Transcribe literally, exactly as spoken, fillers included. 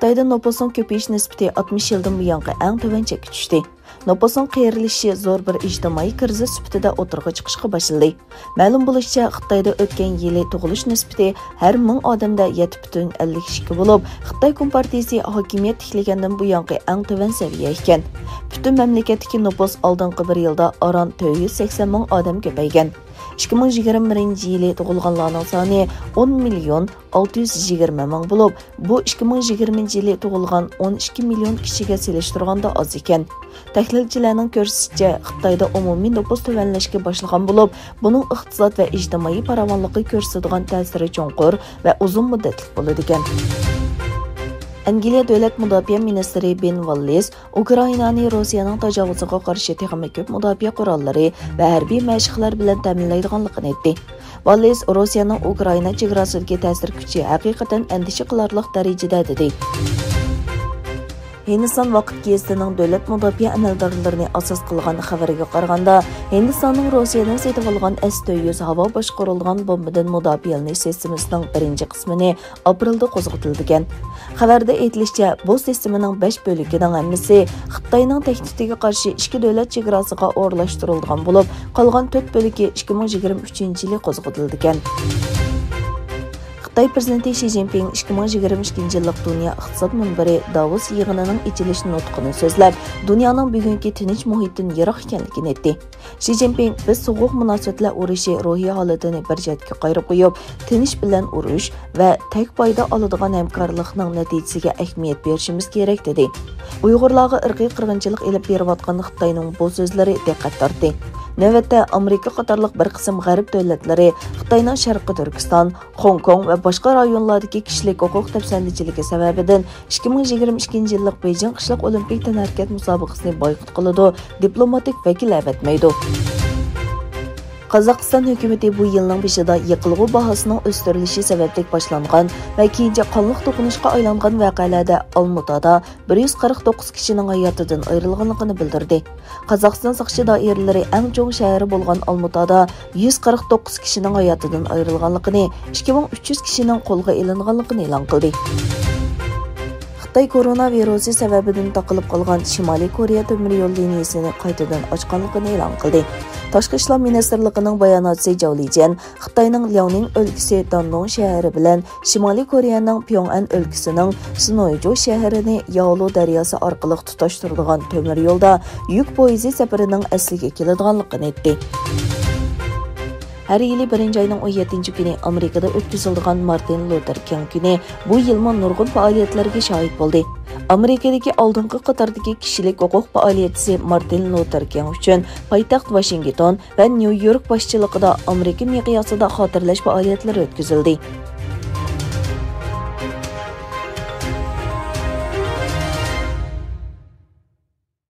خىتايدا نوپۇسنىڭ كۆپىيىش نىسبىتى ئاتمىش يىلدىن بۇيانقى ئەڭ تۆۋەن چەككە چۈشتى. نوپۇسنىڭ قېرىلىشى زور بىر ئىجتىمائىي كىرىزىس سۈپىتىدە ئوتتۇرىغا چىقىشقا باشلىدى. مەلۇم بولۇشىچە، خىتايدا ئۆتكەن يىلى تۇغۇلۇش نىسبىتى ھەر مىڭ ئادەمدە يەتتە پۈتۈن ئەللىك ئىككى بولۇپ، خىتاي كومپارتىيىسى ھاكىمىيەت تىكلىگەندىن بۇيانقى ئەڭ تۆۋەن سەۋىيە ئىكەن. پۈتۈن مەملىكەتتىكى نوپۇس ئالدىنقى بىر يىلدا ئاران تۆت يۈز سەكسەن مىڭ ئادەم كۆپەيگەن. ئىككى مىڭ يىگىرمە بىرىنچى يىلى تۇغۇلغانلارنىڭ سانى ئون مىليون ئالتە يۈز يىگىرمە مىڭ بولۇپ، بۇ ئىككى مىڭ يىگىرمىنچى يىلى تۇغۇلغان ئون ئىككى مىليون كىشىگە سېلىشتۇرغاندا ئاز ئىكەن. تەھلىلچىلەرنىڭ كۆرسىتىشىچە، خىتايدا ئومۇمىي نوپۇس تۆۋەنلەشكە باشلىغان بولۇپ، بۇنىڭ ئىقتىساد ۋە ئىجتىمائىي پاراۋانلىققا كۆرسىتىدىغان تەسىرى چوڭقۇر ۋە ئۇزۇن مۇددەتلىك بولىدىكەن. ئەنگلىيە دۆلەت مۇداپىئە مىنىستىرى بېن ۋاللېس ئۇكرائىنانى روسىيەنىڭ تاجاۋۇزىغا قارشى تېخىمۇ كۆپ مۇداپىئە قوراللىرى ۋە ھەربىي مەشىقلەر بىلەن تەمىنلەيدىغانلىقىنى ئېيتتى. ۋاللېس روسىيەنىڭ ئۇكرائىنا چېگراسىدىكى تەسىر كۈچى ھەقىقەتەن ئەندىشە قىلارلىق دەرىجىدە، دېدى. ھىندىستان ۋاقىت گېزىتىنىڭ دۆلەت مۇداپىئە ئەمەلدارلىرىنى ئاساس قىلغان خەۋىرىگە قارىغاندا، ھىندىستاننىڭ روسىيەدىن سېتىۋالغان ئەس تۆت يۈز ھاۋا باشقۇرۇلىدىغان بومبىدىن مۇداپىئەلىنىش سىستېمىسىنىڭ بىرىنچى قىسمىنى ئاپرېلدا قوزغىتىلىدىكەن. خەۋەردە ئېيتىلىشىچە، بۇ سىستېمىنىڭ بەش بۆلىكىنىڭ ھەممىسى خىتاينىڭ تەھدىتىگە قارشى ئىككى دۆلەت چېگراسىغا ئورۇنلاشتۇرۇلىدىغان بولۇپ، قالغان تۆت بۆلىكى ئىككى مىڭ يىگىرمە ئۈچىنچى يىلى قوزغىتىلىدىكەن. خىتاي پىرېزىدېنتى شى جىنپىڭ ئىككى مىڭ يىگىرمە ئىككىنچى يىللىق دۇنيا ئىقتىساد مۇنبىرى داۋوس يىغىنىنىڭ ئېچىلىش نۇتقىنى سۆزلەپ، دۇنيانىڭ بۈگۈنكى تىنچ مۇھىتتىن يىراق ئىكەنلىكىنى ئېيتتى. شى جىنپىڭ، بىز سوغۇق مۇناسىۋەتلەر ئۇرۇشى روھىي ھالىتىنى بىر چەتكە قايرىپ قويۇپ، تىنچ بىلەن ئۇرۇش ۋە تەگ پايدا ئالىدىغان ھەمكارلىقنىڭ نەتىجىسىگە ئەھمىيەت بېرىشىمىز كېرەك، دېدى. ئۇيغۇرلارغا ئىرقىي قىرغىنچىلىق ئېلىپ بېرىۋاتقان خىتاينىڭ بۇ سۆزلىرى دىققەت تارتتى. نۆۋەتتە، ئامېرىكا قاتارلىق بىر قىسىم غەرب دۆلەتلىرى خىتاينىڭ شەرقىي تۈركىستان، خوڭكوڭ ۋە باشقا رايونلاردىكى كىشىلىك ھوقۇق دەپسەندىچىلىكى سەۋەبىدىن ئىككى مىڭ يىگىرمە ئىككىنچى يىللىق بېيجىڭ قىشلىق ئولىمپىك تەنھەرىكەت مۇسابىقىسىنى بايقۇت قىلىدۇ، دىپلوماتىك ۋەكىل ئەۋەتمەيدۇ. قازاقىستان ھۆكۈمىتى بۇ يىلنىڭ بېشىدا يېقىلغۇ باھاسىنىڭ ئۆستۈرۈلۈشى سەۋەبلىك باشلانغان ۋە كېيىنچە قانلىق توقۇنۇشقا ئايلانغان ۋەقەلەردە ئالمۇتادا بىر يۈز قىرىق توققۇز كىشىنىڭ ھاياتىدىن ئايرىلغانلىقىنى بىلدۈردى. قازاقىستان ساقچى دائىرىلىرى ئەڭ چوڭ شەھىرى بولغان ئالمۇتادا يۈز قىرىق توققۇز كىشىنىڭ ھاياتىدىن ئايرىلغانلىقىنى، ئىككى مىڭ ئۈچ يۈز كىشىنىڭ قولغا ئېلىنغانلىقىنى ئېلان قىلدى. خىتاي كورونا ۋىرۇسى سەۋەبىدىن تاقىلىپ قالغان شىمالىي كورېيە تۆمۈر يول لىنىيىسىنى قايتىدىن ئاچقانلىقىنى ئېلان قىلدى. تاشقى ئىشلار مىنىستىرلىقىنىڭ باياناتچىسى جاۋ لىجيەن خىتاينىڭ لياۋنىڭ ئۆلكىسى داندۇڭ شەھىرى بىلەن شىمالىي كورېيەنىڭ پيوڭئەن ئۆلكىسىنىڭ سىنويجۇ شەھىرىنى ياۋلۇ دەرياسى ئارقىلىق تۇتاشتۇرىدىغان تۆمۈر يولدا يۈك پويىزى سەپىرىنىڭ ئەسلىگە كېلىدىغانلىقىنى ئېيتتى. ھەر يىلى بىرىنچى ئاينىڭ ئون يەتتىنچى كۈنى ئامېرىكىدا ئۆتكۈزۈلىدىغان مارتىن لۇتېر كىڭ كۈنى بۇ يىلمۇ نۇرغۇن پائالىيەتلەرگە شاھىت بولدى. ئامېرىكىدىكى ئالدىنقى قاتاردىكى كىشىلىك ھوقۇق پائالىيەتچىسى مارتىن لۇتېر كىڭ ئۈچۈن پايتەخت ۋاشىنگتون ۋە نيۇ يورك باشچىلىقىدا ئامېرىكا مىقياسىدا خاتىرىلەش پائالىيەتلىرى ئۆتكۈزۈلدى.